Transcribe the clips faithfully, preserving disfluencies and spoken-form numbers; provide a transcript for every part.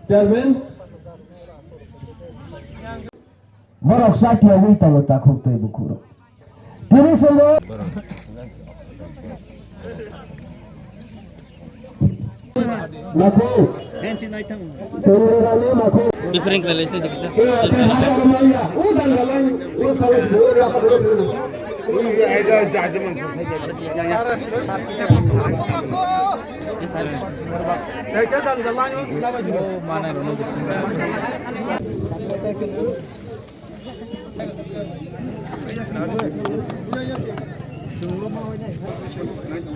Chairman, borok sakya wi tongo takhuk tei bukhuk rok. Tini swngo. Makhu. Chondra Rani Makhu. Different relation dikisa.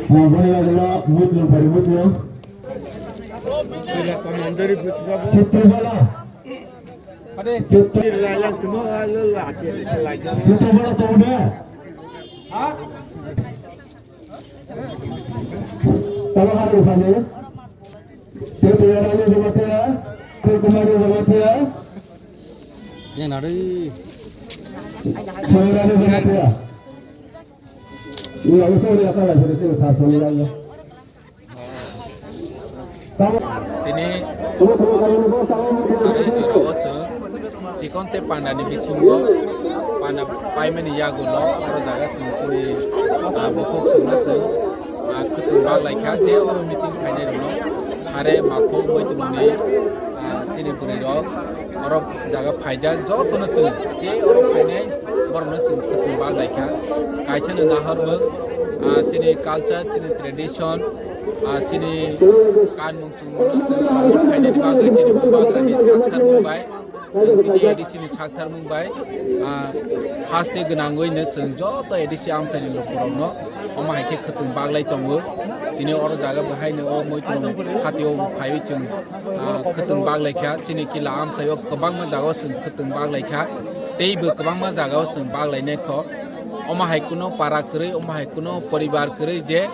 Mungkin lagi lah, mut yang baru mut yang. Fifty bala. Fifty. Fifty bala tahu dia? Tama hari kami. Fifty bala ni jamatia. Fifty bala ni jamatia. Yang nari. Fifty bala ni jamatia. Iya, usah lihat lah, jadi kita sasoni lagi. Tini sarui jorao chwng chikon tei pandani bisingo panda paimani yagulo oro jaga chwng chini, ah, bukhuk chwngno chwng, ah, khwtwng bak laikha je oro meeting khainai rokno hare makhuk muitumuni, ah, chini bwrwi rok oro jaga phaijak jotono chwng je oro phainai borokno chwng khwtwng bak laikha kaisa no nahormung, ah, chini culture chini tradition, ah, chini kanmung chwngmungno chwng khainani bagwi chini bubagrani sakthar mung bai, chwng tini A D C ni sakthar mung bai, ah, haste gwnangwi no chwng joto A D C amchaini lukurokno omo hai khe khwtwng baglai tongo. Tini oro jaga bo haino o muitrung hatio bo phaiwi chwng, ah, khwtwng baglai kha. Chini kila amchaio kwbangma jagao chwng khwtwng baglai kha. Tei bo kwbangma jagao chwng baglainai kho. Omo hai kuno para kwrwi, omo hai kuno poribar kwrwi je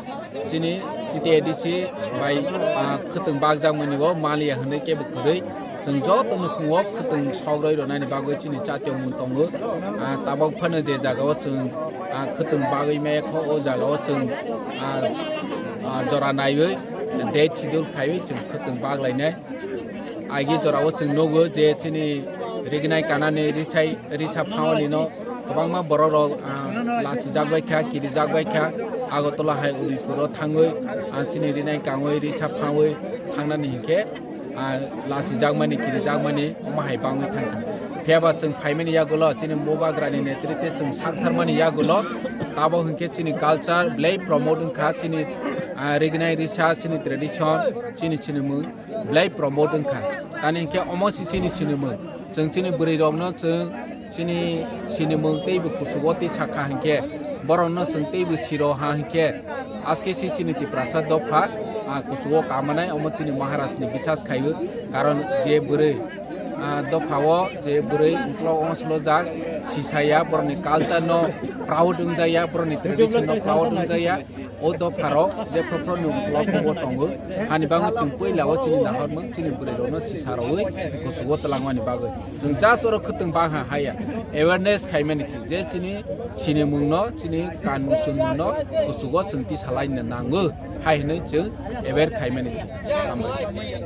chini T T A D C bai, ah, khwtwng bakjakmani o maliya hwnwi kebo kwrwi. Chwng joto nukhungo khwtwng sogroi rwnani bagwi chini chatiyong mung tongo. Ah, tabok phano je jagao chwng, ah, khwtwng bagwi maya kho, o jagao chwng, ah, ah, jora naiwi date schedule khaiwi chwng khwtwng baglainai. Aigi jorao chwng nugo je chini rignai kanani risai, risa phaoni no kwbangma borok rok, ah, lachijak bai kha, kirijak bai kha. Agartala hai Udaipur o thangwi, ah, chini rinai kangwi risa phawi thangnani hinkhe, ah, lachijakmani, kirijakmani omo hai bangwi thangkha. Phiyaba chwng phaimani yagulo chini bubagrani netrite chwng saktharmani yagulo tabok hinkhe chini culture belai promote wngkha, chini, ah, rignai risa, chini tradition, chini sinimung belai promote wngkha. Tani hinkhe omo se chini sinimung. Chwng chini bwrwi rokno chwng chini sinimung teibo kuchugo tei sakha hinkhe, borokno chwng teibo siro ha hinkhe, aske se chini Tiprasa dopha, ah, kuchugo kamanai omo chini Maharaj ni bisas khaio. Karon je bwrwi, ah, dopha o je bwrwi uklok ongslo jak sisaya borokni culture no proud wngjakya, borokni tradition no proud wngjakya. O dopharok je phrophro ni uklok o tongo. Hani bagwi chwng puila o chini nahormung, chini bwrwi rokno sisa rogwi kuchugo twlangmani bagwi. Chwng just oro khwtwng bangha haya. Awareness khaimani chwng je chini sinimungno, chini kanmung chwngmungno kuchugo chwng tisalaina nango. Hai hwnwi chwng aware khaimani chwng. Hambai.